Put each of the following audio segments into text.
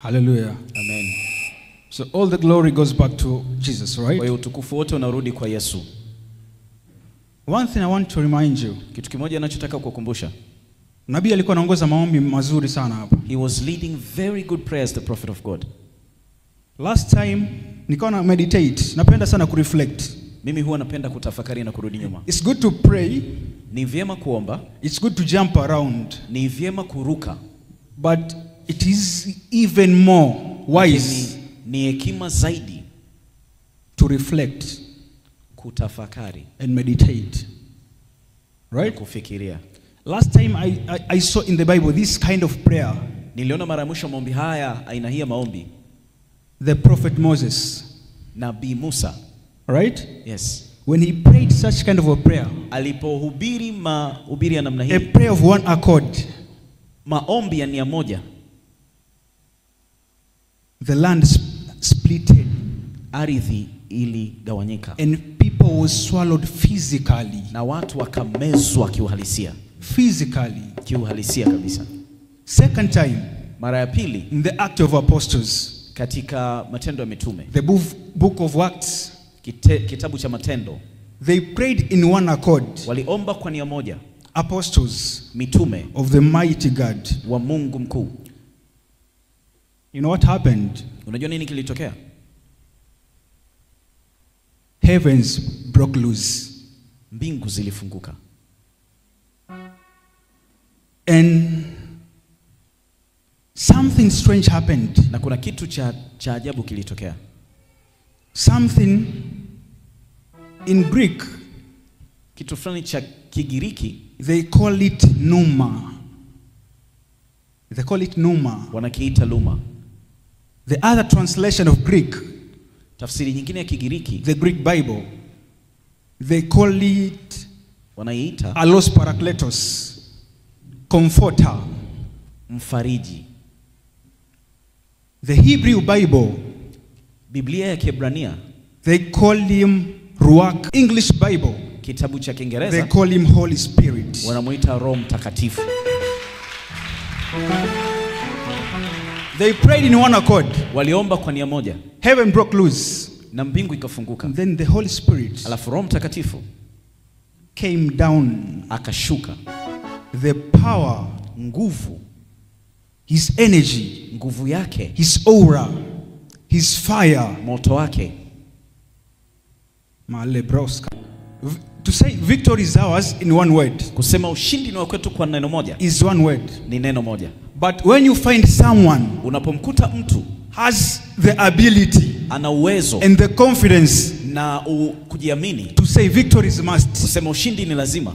Hallelujah. Amen. So all the glory goes back to Jesus, Kwa right? hiyo utukufu wote unarudi kwa Yesu. One thing I want to remind you. Kitu kimoja ninachotaka kukukumbusha. Nabii alikuwa anaongoza maombi mazuri sana hapa. He was leading very good prayers, the prophet of God. Last time nikawa na meditate. Napenda sana kureflect. Mimi huwa napenda kutafakari na kurudi nyuma. It's good to pray. Ni vyema kuomba, It's good to jump around. ni vyema kuruka. But it is even more wise Lakini ni hekima zaidi to reflect kutafakari and meditate. na Right? kufikiria. Last time I saw in the Bible this kind of prayer. Niliona mara ya mwisho maombi haya, aina hii ya maombi, The prophet Moses, Nabii Musa. right? Yes. When he prayed such kind of a prayer, Alipohubiri mahubiri ya namna a hii, prayer of one accord, maombi ya nia moja, the land splitted ardhi iligawanyika and people was swallowed physically. na watu wakamezwa kiuhalisia, Physically. kiuhalisia kabisa. Second time, Mara ya pili in the Act of Apostles, katika Matendo ya Mitume, the book of Acts, kitabu cha Matendo, they prayed in one accord. waliomba kwa nia moja, Apostles mitume of the mighty God. wa Mungu mkuu. You know what happened? Unajua nini kilitokea? Heavens broke loose. Mbingu zilifunguka. And something strange happened. Na kuna kitu cha ajabu kilitokea. Something in Greek, kitu fulani cha Kigiriki, they call it pneuma. They call it pneuma. Wanakiita luma. The other translation of Greek, tafsiri nyingine ya Kigiriki, the Greek Bible, they call it wanaiita allos parakletos, comforter, mfariji. The Hebrew Bible, Biblia ya Kiebrania, they call him Ruach. English Bible, kitabu cha Kiingereza, they call him Holy Spirit. wanamuita Roho Mtakatifu. They prayed in one accord. Waliomba kwa nia moja. Heaven broke loose. Na mbingu ikafunguka. And then the Holy Spirit Alafu Roho Mtakatifu came down. akashuka. The power, nguvu, his energy, nguvu yake, his aura, his fire, moto wake. Malebroska. To say victory is ours in one word. Kusema ushindi ni wa kwetu kwa neno moja. Is one word. Ni neno moja. But when you find someone unapomkuta mtu has the ability ana uwezo and the confidence na kujiamini to say victory is must, kusema ushindi ni lazima,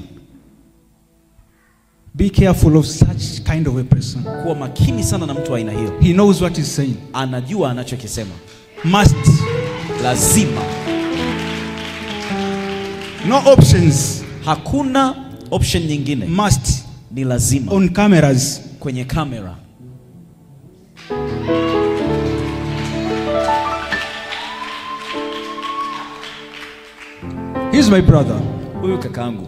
be careful of such kind of a person. Kuwa makini sana na mtu wa aina hiyo. He knows what he's saying. Anajua anachokisema. Must. Lazima. No options. Hakuna option nyingine. Must. Ni lazima. On cameras. Kwenye kamera. He's my brother. Huyu kakaangu.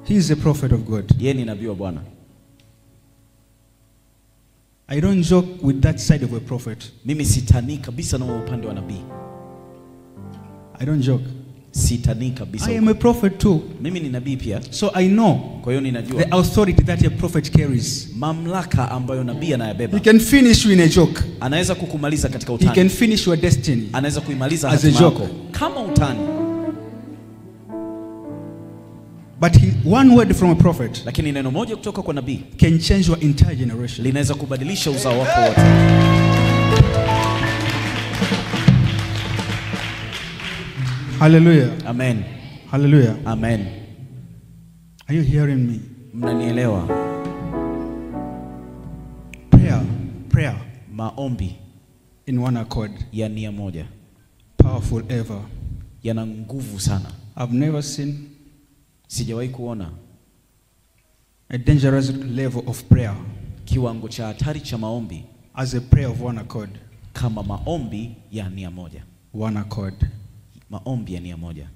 He is a prophet of God. Yeye ni nabii wa Bwana. I don't joke with that side of a prophet. Mimi sitani kabisa na upande wa nabii. I don't joke. Sitani kabisa. I am a prophet too. Mimi ni nabii pia. So I know Kwa hiyo ninajua the authority that a prophet carries. mamlaka ambayo nabii anayabeba. He can finish you in a joke. Anaweza kukumaliza katika He utani. can finish your destiny. Anaweza kuimaliza As a hatima joke. yako kama utani. But one word from a prophet lakini neno moja kutoka kwa nabii can change your entire generation. linaweza kubadilisha uzao wako wote. Hallelujah. Amen. Hallelujah. Amen. Are you hearing me? Mnanielewa? Prayer, prayer. Maombi in one accord. ya nia moja. Powerful ever. Yana nguvu sana. I've never seen Sijawahi kuona a dangerous level of prayer kiwango cha hatari cha maombi as a prayer of one accord. kama maombi ya nia moja. One accord. Maombi ya nia moja.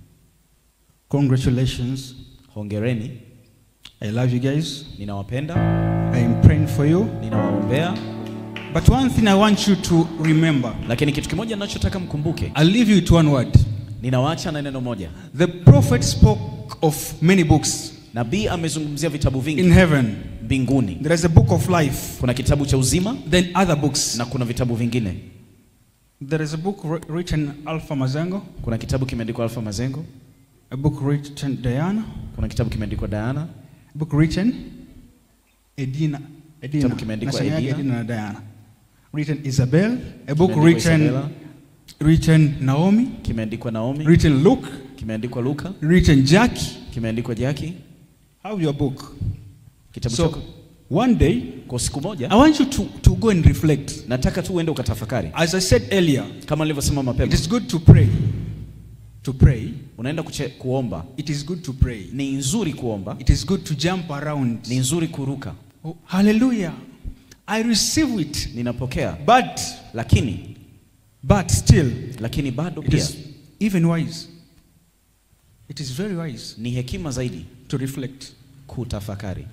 Congratulations. Hongereni. I love you guys. Ninawapenda. I am praying for you. Ninawaombea. But one thing I want you to remember. Lakini kitu kimoja ninachotaka mkumbuke. I'll leave you with one word. Ninawaacha na neno moja. The prophet spoke of many books. Nabii amezungumzia vitabu vingi. In heaven. Mbinguni. There is a book of life. Kuna kitabu cha uzima. Then other books. Na kuna vitabu vingine. There is a book written Alpha Mazengo. Kuna kitabu kimeandikwa Alpha Mazengo. A book written Diana. Kuna kitabu kimeandikwa Diana. A book written Edina. Edina. Kitabu kimeandikwa Edina. Edina na Diana. Written Isabel. A book written Naomi. Kimeandikwa Naomi. Written Luke. Kimeandikwa Luka. Written Jackie. Kimeandikwa Jackie. Have your book. Kitabu so, chako. One day, kwa siku moja, I want you to go and reflect. Nataka tu uende ukatafakari. As I said earlier, kama nilivyosema mapema, it is good to pray. To pray. Unaenda kuomba. It is good to pray. Ni nzuri kuomba. It is good to jump around. Ni nzuri kuruka. Oh, hallelujah. I receive it. Ninapokea. But, lakini, but still, lakini bado it pia, is even wise. It is very wise. Ni hekima zaidi to reflect. Kutafakari.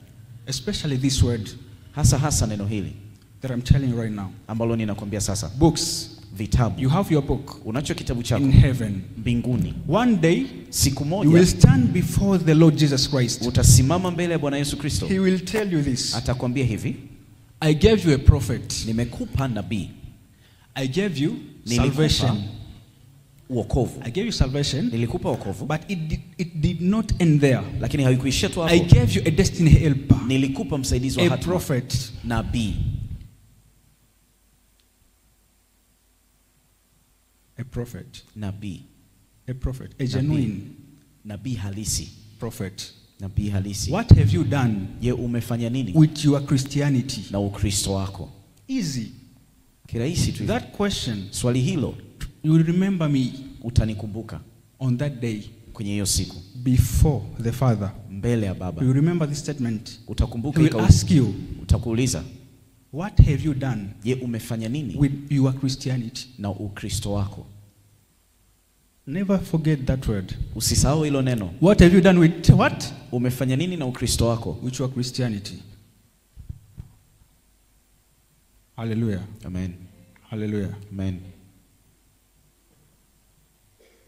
Especially this word. Hasa hasa neno hili that I'm telling you right now. Ambalo ninakwambia sasa. Books. Vitabu. You have your book. Unacho kitabu chako. In heaven. Mbinguni. One day, siku moja, you will stand before the Lord Jesus Christ. Utasimama mbele ya Bwana Yesu Kristo. He will tell you this. Atakwambia hivi. I gave you a prophet. Nimekupa nabii. I gave you salvation. Wokovu. I gave you salvation. Nilikupa wokovu. But it did not end there. Lakini haikuishia tu hapo. I gave you a destiny helper. Nilikupa msaidizi wa A hatima. prophet. Nabii. A prophet. Nabii. A prophet. A genuine. Nabii halisi. Prophet. Nabii halisi. What have you done? Je, umefanya nini? With your Christianity. Na Ukristo wako. Easy. Kirahisi tu. That question. Swali hilo. You will remember me. Utanikumbuka. On that day. Kwenye hiyo siku. Before the Father. Mbele ya Baba. You will remember this statement. Utakumbuka He will ask you. Utakuuliza. What have you done? Je, umefanya nini? With your Christianity. Na Ukristo wako. Never forget that word. Usisahau hilo neno. What have you done with what? Umefanya nini na Ukristo wako? With your Christianity. Hallelujah. Amen. Hallelujah. Amen.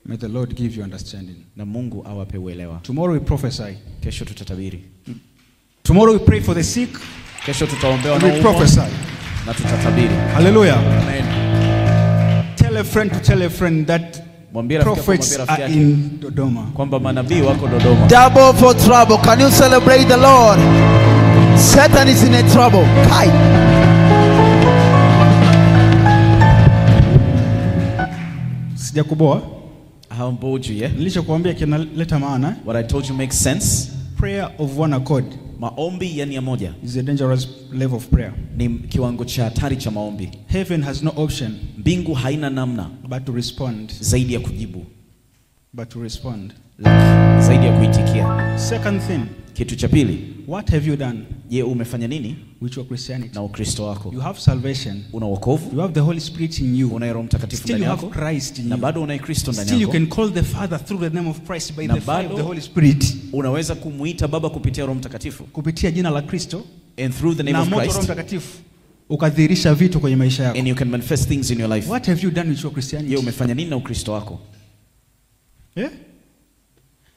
May the Lord give you understanding. Na Mungu awape uelewa. Tomorrow we prophesy. Kesho tutatabiri. Tomorrow we pray for the sick. Kesho tutaombea We wanaoumwa. prophesy. Na tutatabiri. Hallelujah. Amen. Tell a friend to tell a friend that Mwambie rafiki yako, prophets mwambie rafiki are yake in Dodoma. kwamba manabii wako Dodoma. Double for trouble. Can you celebrate the Lord? Satan is in a trouble. Kai. Sijakuboa. I haven't bored you, yeah? Nilichokuambia kinaleta maana. What I told you makes sense. Prayer of one accord. Maombi ya nia moja is a dangerous level of prayer. Ni kiwango cha hatari cha maombi. Heaven has no option Mbingu haina namna but to respond. Zaidi ya kujibu. But to respond. Zaidi ya kuitikia. Second thing. Kitu cha pili. What have you done? Je, umefanya nini? With your Christianity. Na Ukristo wako. You have salvation. Una wokovu. You have the Holy Spirit in you. Una Roho Mtakatifu Still ndani you have yako. Christ in Na you. bado una Kristo ndani Still you yako. can call the Father through the name of Christ by Na the fire of bado the Holy Spirit. Unaweza kumuita Baba kupitia Roho Mtakatifu. Kupitia jina la Kristo. And through the name Na of moto Roho Christ. Mtakatifu ukadhihirisha vitu kwenye maisha yako. And you can manifest things in your life. What have you done with your Christianity? Je, umefanya nini na Ukristo wako? Yeah?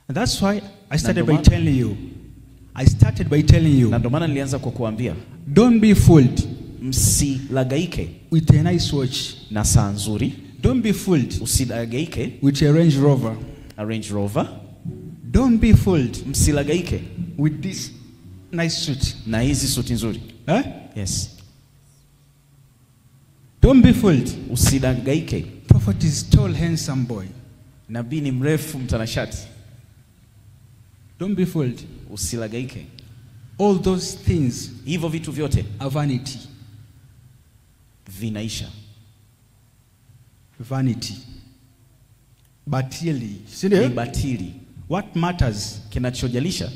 And that's why I started Na by ndo telling you. I started by telling you. Na ndo maana nilianza kwa kuambia. Don't be fooled. Msilagaike. With a nice watch. Na saa nzuri. Don't be fooled. Usilagaike. With a Range Rover. A Range Rover. Don't be fooled. Msilagaike. With this nice suit. Na hizi suti nzuri. Eh? Yes. Don't be fooled. Usilagaike. Prophet is tall, handsome boy. Nabii ni mrefu mtanashati. Don't be fooled. Usilagaike. All those things Hivyo vitu vyote are vanity. Vinaisha. Vanity. Batili. Si ndio? Ni batili. What matters Kinachojalisha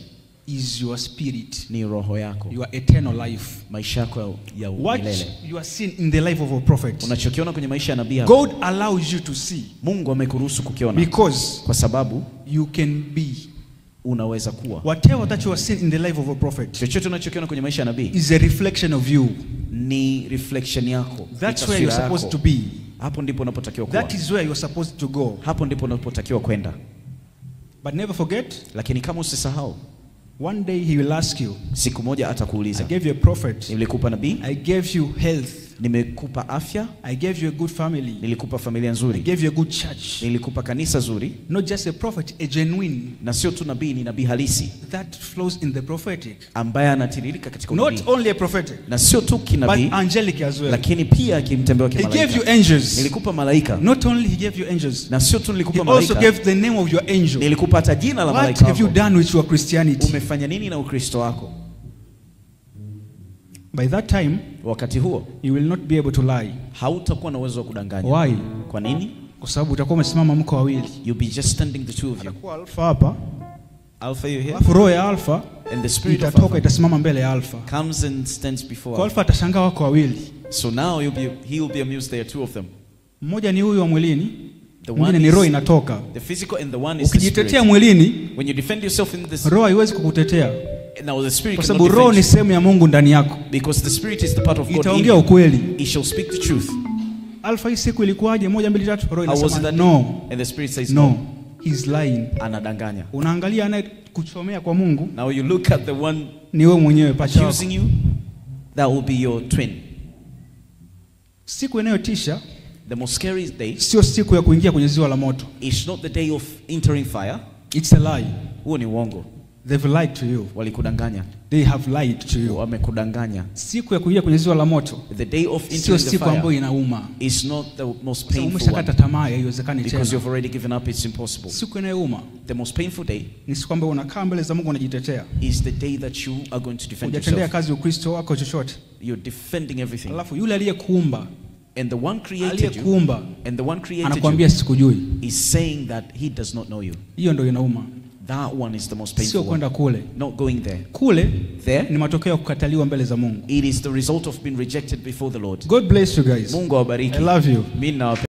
is your spirit. Ni roho yako. Your eternal life. Maisha yako ya What milele. you are seeing in the life of a prophet. Unachokiona kwenye maisha ya nabii hapa. God allows you to see. Mungu amekuruhusu kukiona. Because kwa sababu you can be Unaweza kuwa. Whatever that you are seeing in the life of a prophet Chochote unachokiona kwenye maisha ya nabii is a reflection of you. ni reflection yako. Ni That's where you're taswira supposed yako. to be. Hapo ndipo unapotakiwa kuwa. That is where you're supposed to go. Hapo ndipo unapotakiwa kwenda. But never forget, Lakini kama usisahau, one day he will ask you, siku moja I atakuuliza, gave you a prophet. nilikupa nabii, I gave you health. nimekupa afya, I gave you a good family. nilikupa familia I nzuri, gave you a good church. nilikupa kanisa zuri, Not just a prophet, a genuine na sio tu nabii, ni nabii halisi that flows in the prophetic. ambaye anatiririka katika unabii, Not only a prophetic, na sio tu but kinabii, angelic as well. lakini pia akimtembea He gave you kimalaika. angels. Nilikupa malaika, Not only he gave you angels, na sio tu he nilikupa also malaika, gave the name of your angel. nilikupa hata jina la What malaika have you wako. done with your Christianity? Umefanya nini na Ukristo wako? By that time, Wakati huo you will not be able to lie. hautakuwa na uwezo wa kudanganya. Why? Kwa nini? Kwa sababu utakuwa umesimama mko wawili. You'll be just standing the two of you. Atakuwa alfa hapa, Alpha, you here? alafu roho ya alfa And the spirit of itatoka Alpha itasimama mbele ya alfa. comes and stands before Kwa Alpha. alfa atashangaa wako wawili. So now he will be amused. There are two of them. Mmoja ni huyu wa mwilini, The mwingine one ni roho is inatoka. the physical and the one is the Ukijitetea spirit. mwilini, When you defend yourself in this, roho haiwezi kukutetea now the spirit kwa cannot sababu roho defend ni you, sehemu ya Mungu ndani yako, because the spirit is the part of God in itaongea you. ukweli. It shall speak the truth. Alfa, hii siku ilikuwaje? 1 2 3. Roho How was it inasema that no, And the spirit says no, he's lying. Anadanganya. Unaangalia anayekuchomea kwa Mungu Now you look at the one ni wewe mwenyewe, pacha wako. accusing you, that will be your twin. Siku inayotisha The most scary day sio siku ya kuingia kwenye ziwa la moto. is not the day of entering fire. It's a lie. Huo ni uongo. They've lied to you. Walikudanganya. They have lied to you. Wamekudanganya. Siku ya kuingia kwenye ziwa la moto The day of sio entering the siku ambayo fire inauma. is not the most Kwa sababu painful umeshakata one, tamaa, haiwezekani because tena. you've already given up, it's impossible. Siku inayouma The most painful day ni siku ambayo unakaa mbele za Mungu unajitetea. is the day that you are going to defend Hujatendea yourself. kazi Ukristo wako chochote. You're defending everything. Alafu yule aliyekuumba, And the one created you, aliyekuumba and the one created anakuambia you sikujui. is saying that he does not know you. Hiyo ndio inauma. That one is the most Sio painful one. kwenda kule. Not going there. Kule There, ni matokeo ya kukataliwa mbele za Mungu. it is the result of being rejected before the Lord. God bless you guys. Mungu awabariki. I love you. Mimi nawapenda.